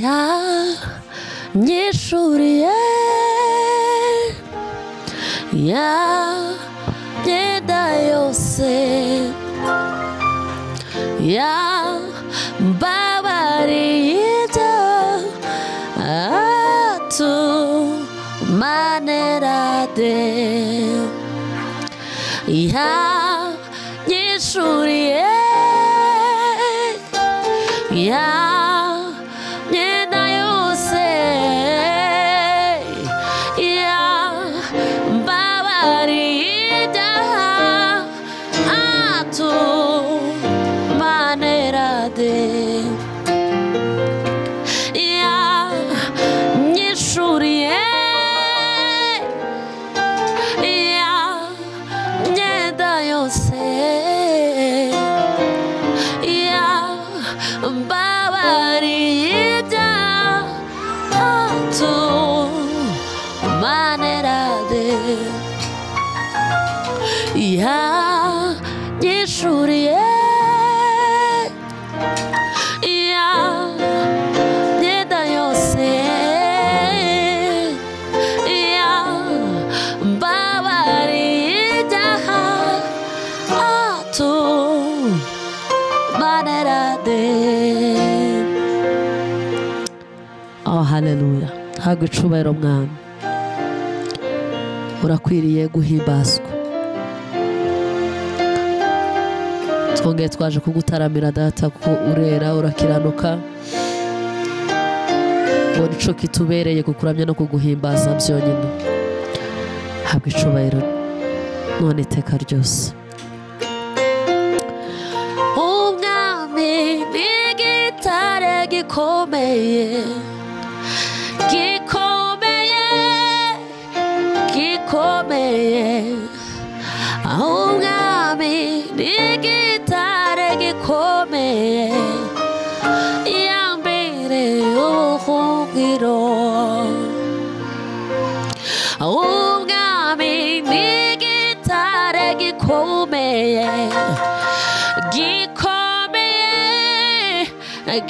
Yanyishuriye ya myenda yose, yambabariye atumanerade, yanyishuriye ya myenda yose, yambabariye atumanerade, yanyishuriye ya myenda yose, yambabariye atumanerade, yanyishuriye ya myenda yose, yambabariye atumanerade. Oh, haleluya. Habwa icubahiro Mwami, urakwiriye guhimbazwa. Twongeye twaje kugutaramira Data, kuko urera, urakiranuka, ngo nico kitubereye kukuramya no kuguhimbaza byonyine. Habwa icubahiro none iteka ryose. Umwami ni igitare gikomeye, gikomeye, gikomeye. Umwami ni igitare gikomeye, yambereye ubuhungiro. Umwami ni igitare gikomeye, gikomeye,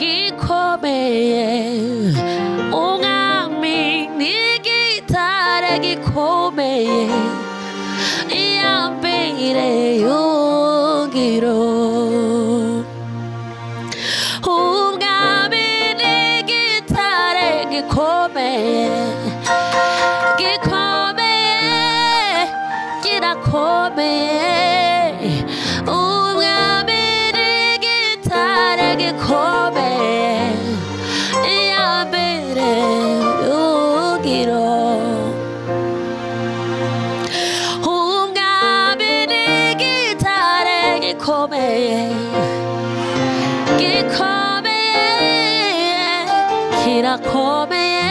gikomeye. Umwami ni igitare gikomeye, yambereye ubuhungiro. Umwami ni igitare gikomeye, gikomeye, kirakomeye. Umwami ni igitare gikomeye, yambereye ubuhungiro. Umwami ni igitare gikomeye, gikomeye, kirakomeye.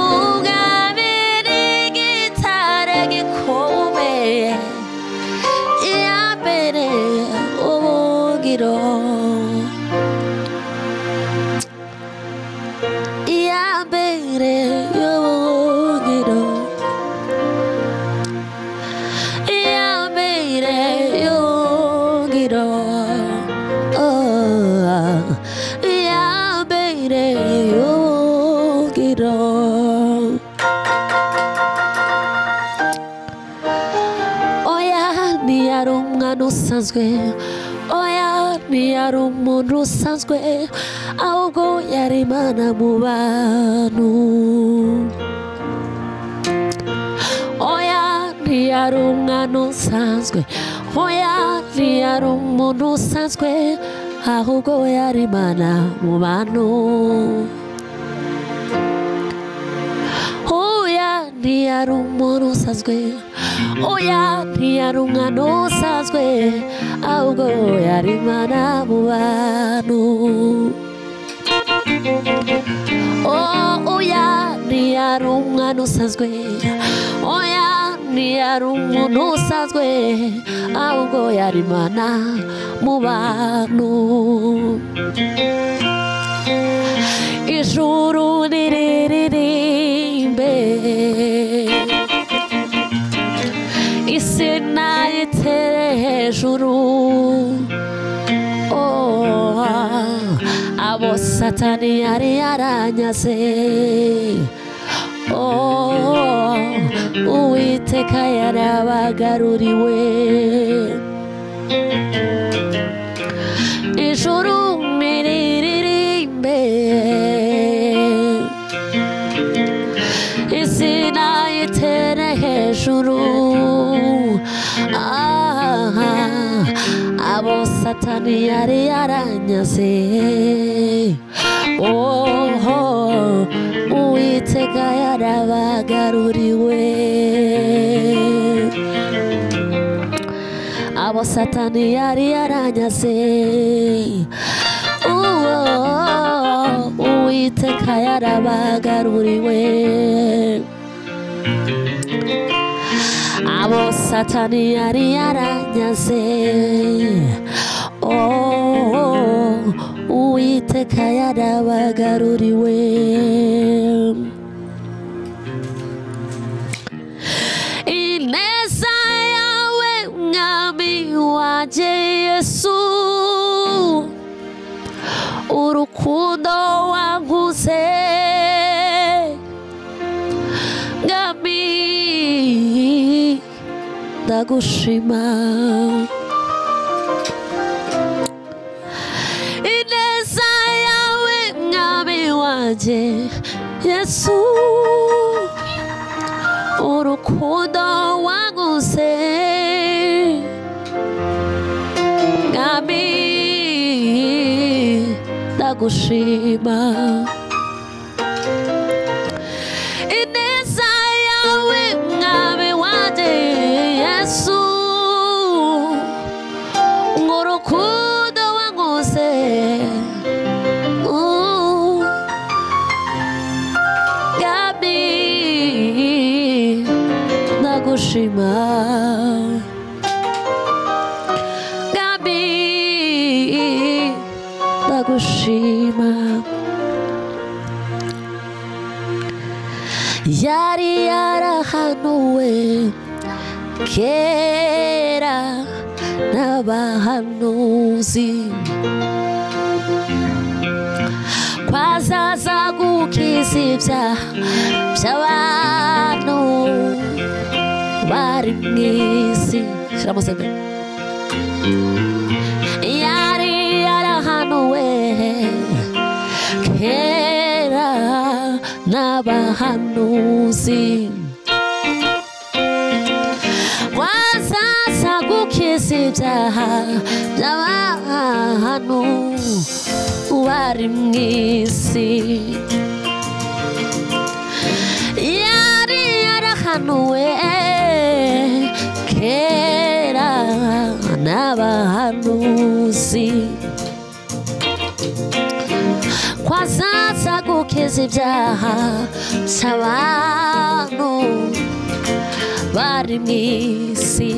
Umwami ni igitare gikomeye, yambereye ubuhungiro. Yambereye ubuhungiro. Yambereye ubuhungiro. Oh, yambereye ubuhungiro. Oya ntiyari umwana usanzwe, oya ntiyari umuntu usanzwe, ahubwo yari Imana mu bantu. Oya ntiyari umwana usanzwe, oya ntiyari umuntu usanzwe, ahubwo yari Imana mu bantu. Oya ntiyari umuntu usanzwe, oya ntiyari umwana usanzwe, ahubwo yari Imana mu bantu. Oh, oya ntiyari umwana usanzwe, oya ntiyari umuntu usanzwe, ahubwo yari Imana mu bantu. Ijuru niriririmbe, isi nayitere hejuru. Oh, abo Satani yari yaranyaze, oh, Uwiteka yarabagaruriwe. Ijuru niririmbe, isi nayitere hejuru. Abo Satani yari yaranyaze, oh, Uwiteka yarabagaruriwe. Abo Satani yari yaranyaze, Uwiteka yarabagaruriwe. Abo Satani yari yaranyaze, oh, Uwiteka yarabagaruriwe. Ineza yawe Mwami wanje Yesu, urukundo wankunze Mwami, ndagushima. Ineza yawe Mwami wanje Yesu, urukundo wankunze Mwami, ndagushima. Ineza yawe Mwami wanje Yesu, urukundo wankunze, Mwami, ndagushima. Mwami, ndagushima. Yari yarahanuwe kera n'abahanuzi, ko azaza gukiza ibyaha by'abantu bari mu isi. Shyiramo sebe. Yari yarahanuwe kera n'abahanuzi, ko azaza gukiza ibyaha by'abantu bari mu isi. Yari yarahanuwe kera n'abahanuzi, ko azaza gukiza ibyaha by'abantu bari mu isi.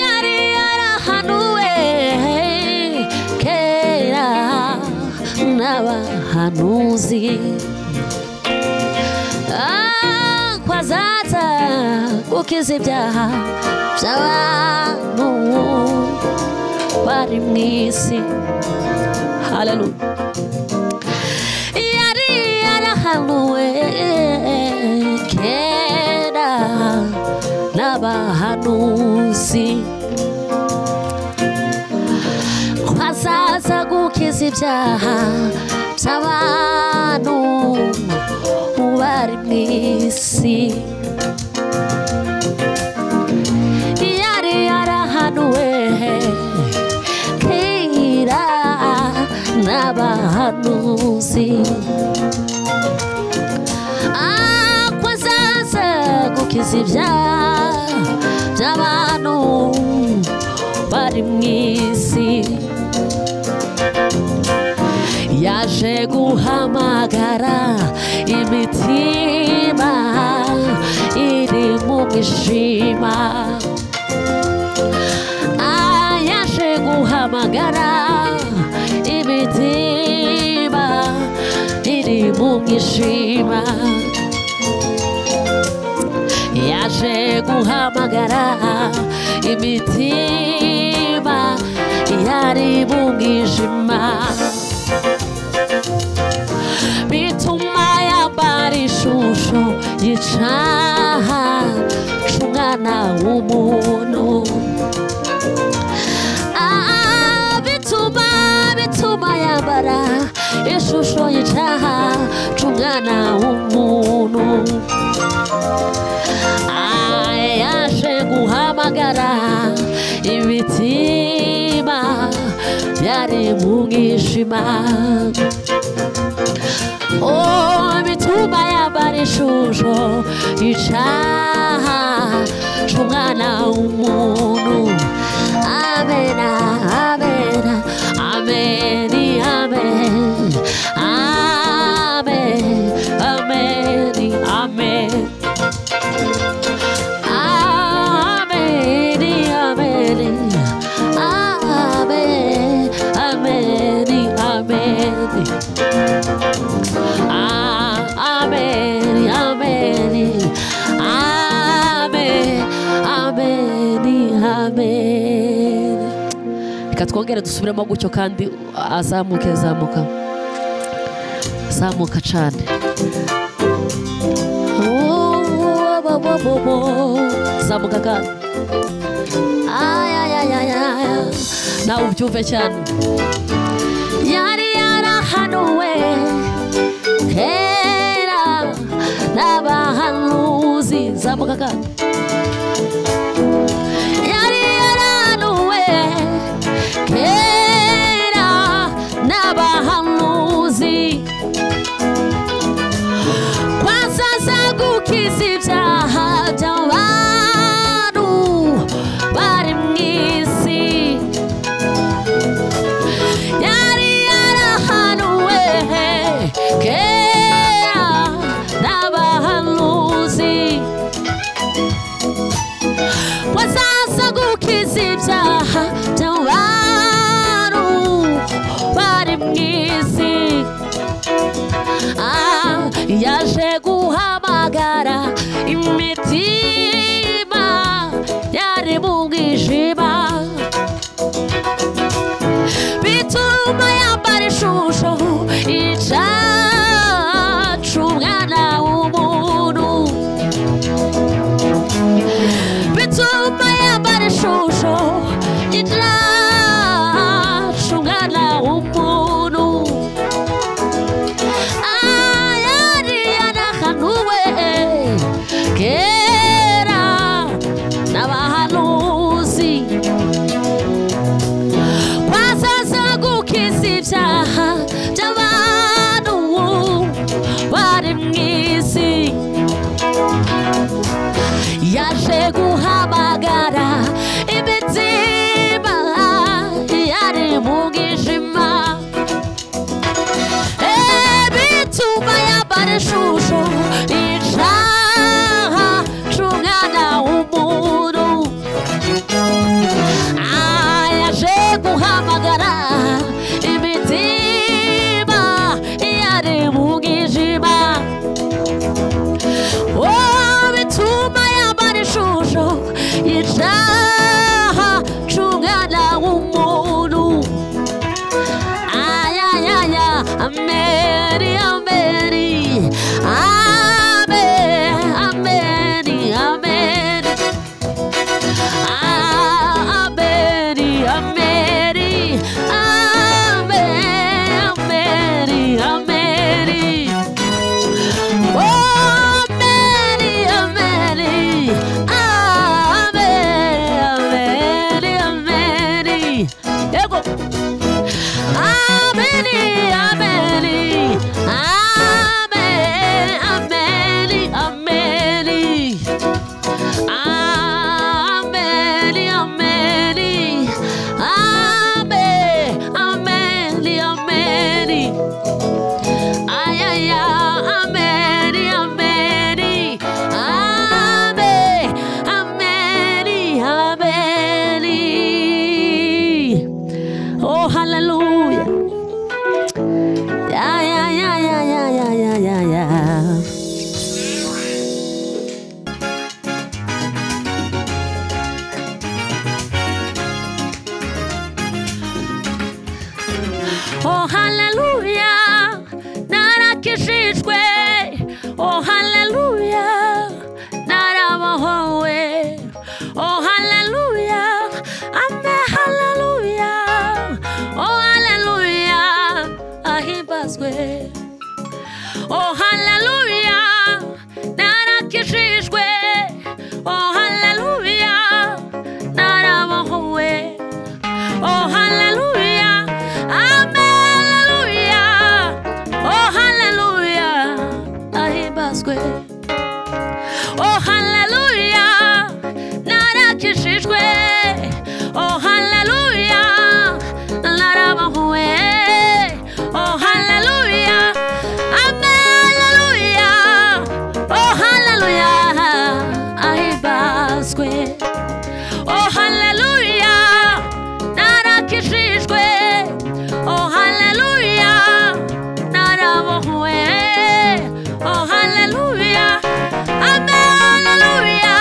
Yari yarahanuwe kera n'abahanuzi, ko azaza gukiza ibyaha by'abantu bari mu isi. Haleluya. Yari yarahanuwe kera n'abahanuzi, ko azaza gukiza ibyaha by'abantu bari mu isi. Yari yarahanuwe kera n'abahanuzi, ko azaza gukiza ibyaha by'abantu bari mu isi. Yaje guhamagara imitima iri mu mwijima, yaje guhamagara imitima iri mu mwijima, yaje guhamagara imitima yari mu mwijima, bituma yambara ishusho y'icaha c'umwana w'umuntu. Bituma yambara ishusho y'icaha c'umwana w'umuntu. Yaje guhamagara imitima yari mu mwijima. Oh, bituma yambara ishusho y'icaha c'umwana w'umuntu. Amen, amen, amen, amen, amen, amen, amen. Amen, amen, amen, amen, amen. Amen, amen, amen, amen, amen. Reka twongere dusubiremo gutyo kandi azamuke, zamuka, zamuka cyane. Zamuka kandi. Ay, ay, ay, ay, ay. Nawe ubyumve cyane. Yari yarahanuwe kera n'abahanuzi. Zamuka kandi. Yari yarahanuwe kera n'abahanuzi, kwazaza gukiza ibyaha by'abantu bari mu isi. Yari yarahanuwe kera n'abahanuzi, kwazaza gukiza ibyaha by'abantu bari mu isi. Yaje guhamagara imitima yari mu mwijima, bituma yambara ishusho y'icaha c'umwana w'umuntu. Bituma yambara ishusho y'icaha c'umwana w'umuntu. Yari yarahanuwe kera n'abahanuzi, kwazaza gukiza ibyaha by'abantu bari mu isi. Yaje guhamagara imitima yari mu mwijima, bituma yambara ishusho y'icaha c'umwana w'umuntu. Yaje guhamagara imitima yari mu mwijima. Oh, bituma yambara ishusho y'icaha c'umwana w'umuntu. Ay, ay, ay, ay, amen, amen, amen, amen, amen. Amen, amen, amen, amen, amen. Oh, amen, amen, amen, amen, amen. Yego. Amen, amen, amen, amen, amen. Amen, amen, amen, amen, amen. Ay, ay, ay, amen, amen, amen, amen, amen. Oh, hallelujah. Yeah, yeah, yeah, yeah, yeah, yeah, yeah, yeah. Oh haleluya, narakijijwe. Oh haleluya, narabohowe. Oh haleluya, ame haleluya. Oh haleluya, ahimbazwe. Oh haleluya, narakijijwe. Oh haleluya, narabohowe. Oh haleluya, ame haleluya. Oh haleluya, ahimbazwe. Oh haleluya, narakijijwe. Oh haleluya, narabohowe. Oh haleluya, ame haleluya. Oh haleluya, ahimbazwe. Oh haleluya, narakijijwe. Oh haleluya, narabohowe. Oh haleluya, ame haleluya.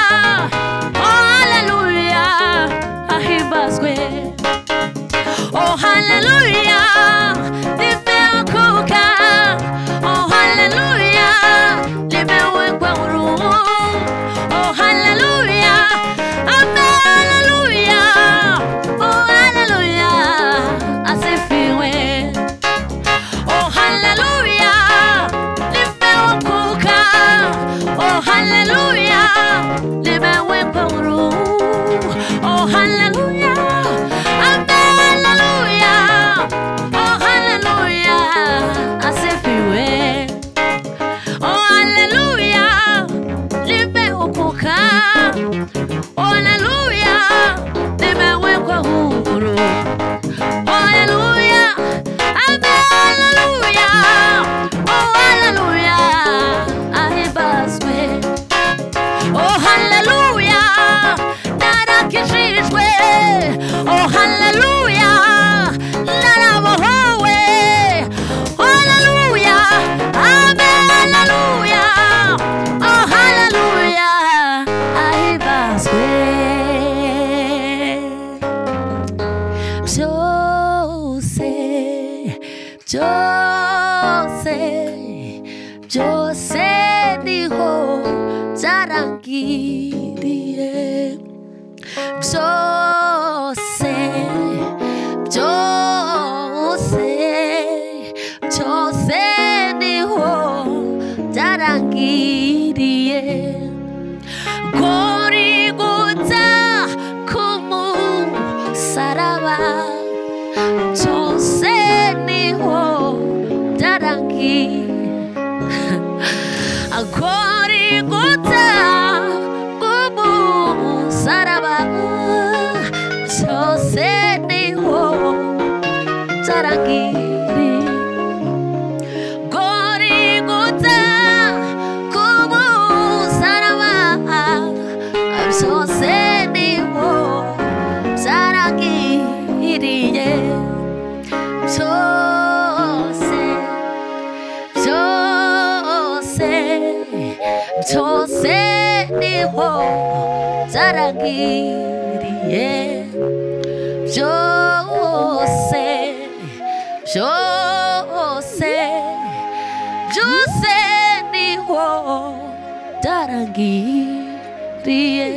Oh haleluya, ahimbazwe. Oh haleluya, nimeokoka. Oh haleluya, nimewekwa huru. Oh haleluya, ame haleluya. Oh haleluya, asifiwe. Oh haleluya, nimeokoka. Oh haleluya, nimewekwa huru. Oh haleluya, ame haleluya. Oh haleluya, asifiwe. Oh haleluya, nimeokoka. Oh haleluya, nimewekwa huru. Oh haleluya, ame haleluya. Oh haleluya, ahimbazwe. Oh haleluya, narakijijwe. Oh haleluya, narabohowe. Haleluya, ame haleluya. Oh haleluya, ahimbazwe. Byose, byose, byose niho byarangiriye. Byose, byose, byose niho byarangiriye. Gorigota kumusaraba, byose niho byarangiriye. Gorigota kumusaraba, byose niho byarangiriye. Gorigota kumusaraba, byose niho byarangiriye. Byose, byose, byose niho byarangiriye. Byose, byose, byose niho byarangiriye.